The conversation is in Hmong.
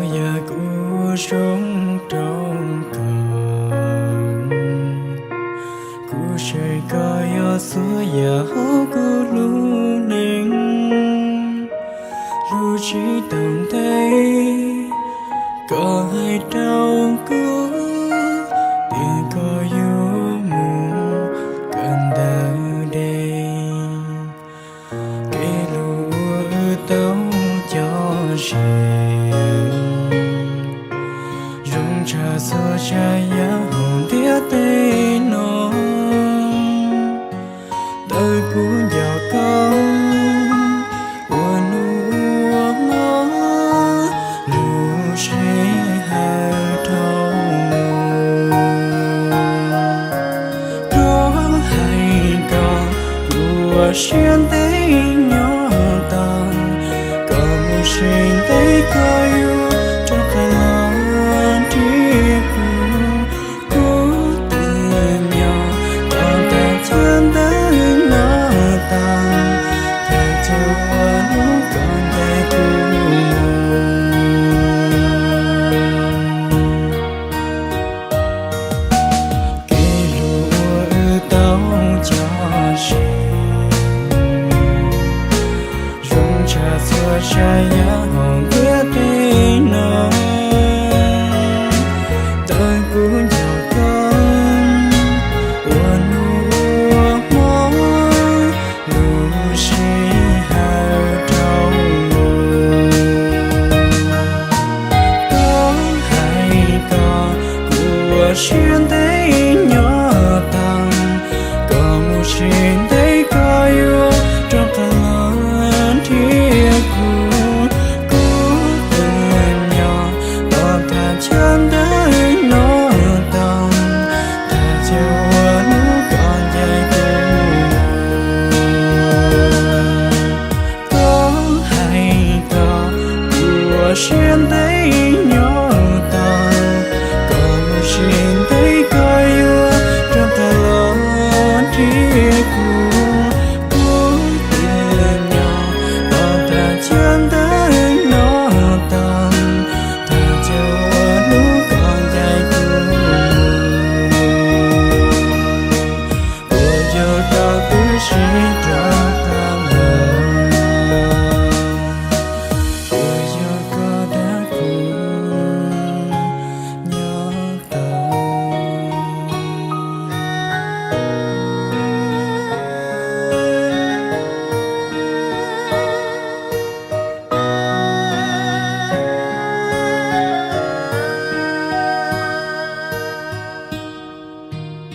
Yog kuv zoo rau koj, kuv saib koj yog txhua yam hauv kuv lub neej. Lub tsis tau ntev koj hais rau kuv tias koj yuav mus kawm ntawv deb. Kev lus uas wb tau cog siab zoo tshaj txhua tsav yam hauv ntiaj teb no. Ntawm kuv nco koj ua hnub ua hmo, lub sij hawm dhau los, hais kom kuv ua siab